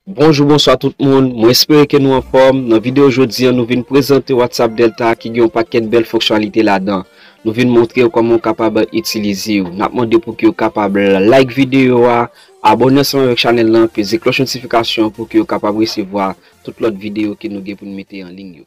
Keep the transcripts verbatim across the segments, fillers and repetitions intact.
Bonjou, bonswa tout moun. Mwen espere ke nou anfòm. Nan videyo jodi a, nou vin prezante WhatsApp Delta ki gen yon pakèt bèl fonksyonalite ladan. Nou vin montre w kòman w kapab itilize yo. N ap mande pou ke w kapab like videyo a, abòne ansanm avèk chanèl lan, peze klòch notifikasyon pou ke w kapab resevwa tout lòt videyo ke nou gen pou n mete an liy yo.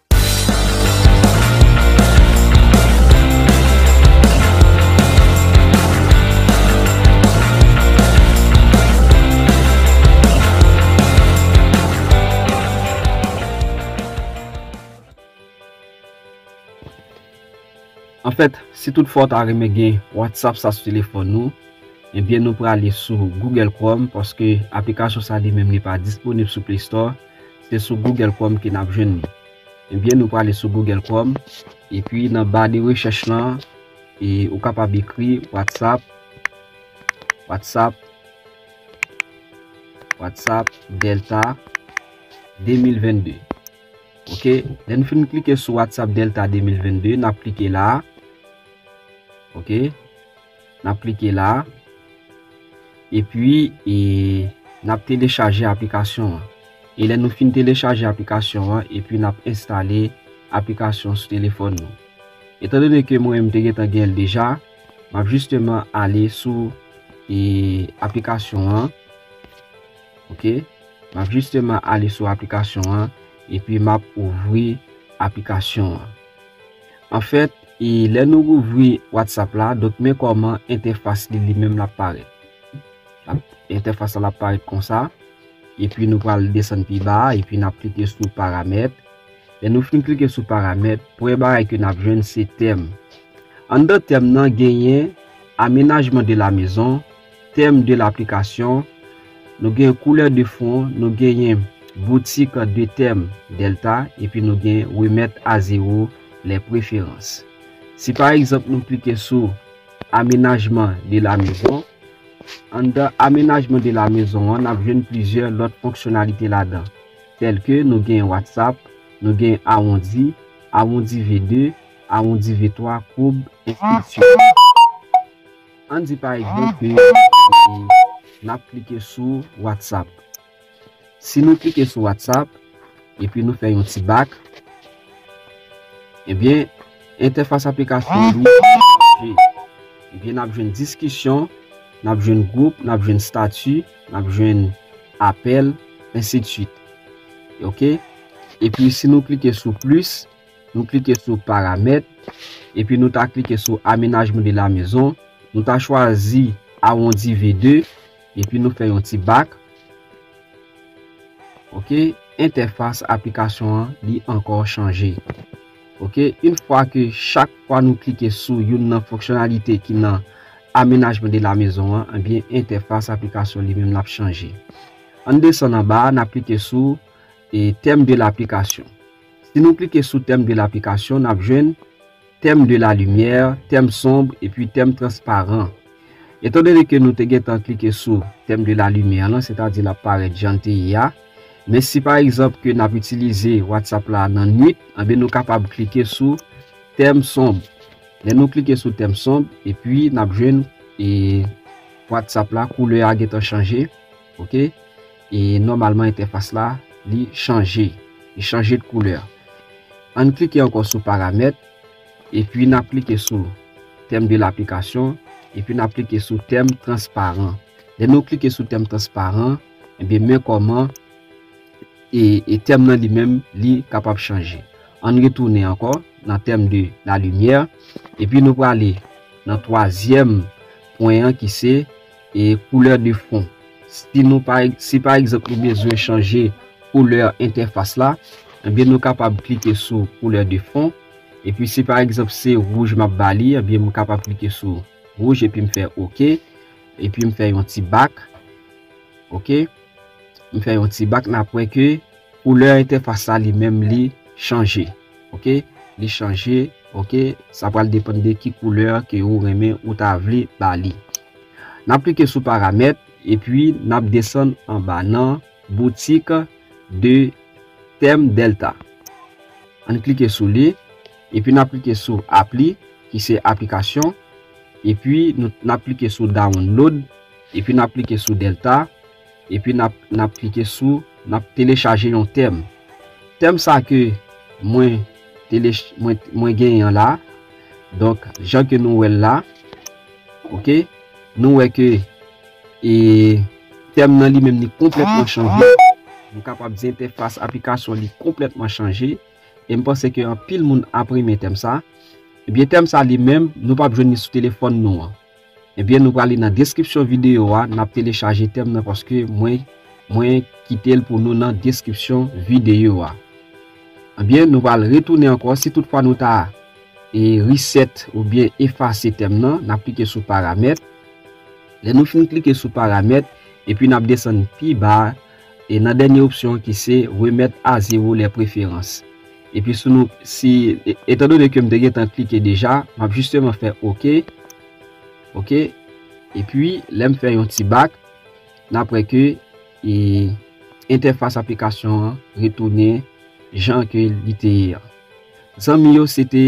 Anfèt, si tout fwa w ta renmen gen WhatsApp sa sou telefòn ou, ebyen nou prale sou Google Chrome, paske aplikasyon sa li menm li pa disponib sou Play Store, se sou Google Chrome ke n ap jwenn li. Ebyen nou prale sou Google Chrome, epi nan ba de rechèch lan, e ou kapab ekri WhatsApp, WhatsApp, WhatsApp Delta de mil vennde. Ok, lè n fin klike sou WhatsApp Delta de mil vennde, n ap klike la. Ok, n ap klike la. Epi, e, n ap telechaje aplikasyon an. E lè nou fin telechaje aplikasyon an, epi n ap enstale aplikasyon sou telefòn nou. Etandone ke mwen menm te gentan gen l deja, m ap jisteman ale sou, e, aplikasyon an. Ok, m ap jisteman ale sou aplikasyon an, epi m ap ouvri aplikasyon an. Anfèt, e, lè nou ouvri WhatsApp la, donk men kòman entèfas li, li menm l ap parèt. L ap, entèfas la ap parèt konsa. Epi nou pral desann pi ba, epi n ap klike sou paramèt. Lè nou fin klike sou paramèt, premye bagay ke n ap jwenn se tèm. Anndan tèm nan genyen aménagement de la maison, thème de l'application, nou gen couleur de fond, nou genyen boutique de thème Delta, epi nou gen remettre à zéro les préférences. Si pa egzanp nou klike sou aménagement de la maison, anndan aménagement de la maison an, n ap jwenn plizyè lòt fonksyonalite ladan, tèl ke nou gen WhatsApp, nou gen awondi, awondi V de, awondi V twa, koub, ensidswit. Ann di pa egzanp ke, e, n ap klike sou WhatsApp. Si nou klike sou WhatsApp, epi nou fè yon ti bak, ebyen, entèfas aplikasyon an li chanje. Ebyen, n ap jwenn diskisyon, n ap jwenn gwoup, n ap jwenn stati, n ap jwenn apèl, ensidswit. Ok? Epi, si nou klike sou plis, nou klike sou paramèt, epi nou ta klike sou aménagement de la maison, nou ta chwazi awondi V de, epi nou fè yon ti bak. Ok, entèfas aplikasyon an, li ankò chanje. Ok, yon fwa ke chak fwa nou klike sou youn nan fonksyonalite ki nan aménagement de la maison an, ebyen, entèfas aplikasyon li menm l ap chanje. Ann desann anba, n ap klike sou, e, thème de l'application. Si nou klike sou thème de l'application, n ap jwenn thème de la lumière, thème sombre, epi thème transparent. Etandone ke nou te gentan klike sou thème de la lumière lan, sètadi l ap parèt jan l te ye a. Men si pa egzanp ke n ap itilize WhatsApp la nan nwit, anben nou kapab klike sou thème sombre. Lè nou klike sou thème sombre, epi n ap jwenn, e, WhatsApp la, koulè a gentan chanje. Ok? E nòmalman entèfas la, li chanje. Li chanje de koulè. Ann klike ankò sou paramèt, epi n ap klike sou thème de l'application, epi n ap klike sou thème transparent. Lè nou klike sou thème transparent, ebyen, men kòman e, e tèm nan li menm, li kapab chanje. Ann retounen ankò nan thème de la lumière, epi nou prale nan twazyèm pwen an ki se, e, couleur de fond. Si nou pa, si pa egzanp nou bezwen chanje koulè entèfas la, ebyen nou kapab klike sou couleur de fond. Epi si pa egzanp se wouj m ap ba li, ebyen m kapab klike sou wouj epi m fè oke. Epi m fè yon ti bak. Oke. M fè yon ti bak, n ap wè ke koulè entèfas la li menm li chanje. Oke? Li chanje, oke? Sa pral depann de ki koulè ke ou renmen ou ta vle ba li. N ap klike sou paramèt, epi n ap desann anba nan boutique de thème Delta. Ann klike sou li, epi n ap klike sou appli, ki se aplikasyon, epi nou, n ap klike sou download, epi n ap klike sou Delta, epi n ap, n ap klike sou n ap telechaje yon tèm. Tèm sa ke mwen tele mwen, mwen genyen an la. Donk, jan ke nou wè l la, oke, nou wè ke e, tèm nan li menm li konplètman chanje. Nou kapab di entèfas aplikasyon li konplètman chanje. E m panse ke anpil moun ap renmen tèm sa. Ebyen, tèm sa li menm, nou p ap jwenn li sou telefòn nou an. Ebyen, nou prale nan deskripsyon videyo a, n ap telechaje tèm nan paske mwen, mwen kite l pou nou nan deskripsyon videyo a. Ebyen, nou pral retounen ankò. Si toutfwa nou ta e, reset oubyen efase tèm nan, n ap klike sou paramèt. Lè nou fin klike sou paramèt, epi n ap desann pi ba, e nan dènye opsyon ki se remettre à zéro les préférences. Epi si nou, si, e, etandone ke m te gentan klike deja, m ap jisteman fè oke. Oke. Epi, lè m fè yon ti bak, n ap wè ke, e, entèfas aplikasyon an retounen jan ke li te ye an. Zanmi yo, se te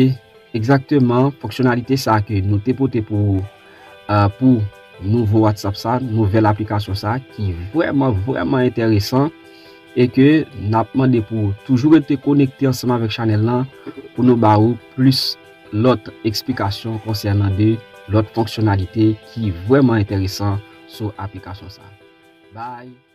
egzakteman fonksyonalite sa ke nou te pote pou, euh, pou nouvo WhatsApp sa, nouvèl aplikasyon sa, ki vrèman, vrèman enteresan, e ke n ap mande pou toujou rete konekte ansanm avèk chanèl lan pou nou ba ou plis lòt eksplikasyon konsènan de lòt fonksyonalite ki vrèman enteresan sou aplikasyon sa. Bye!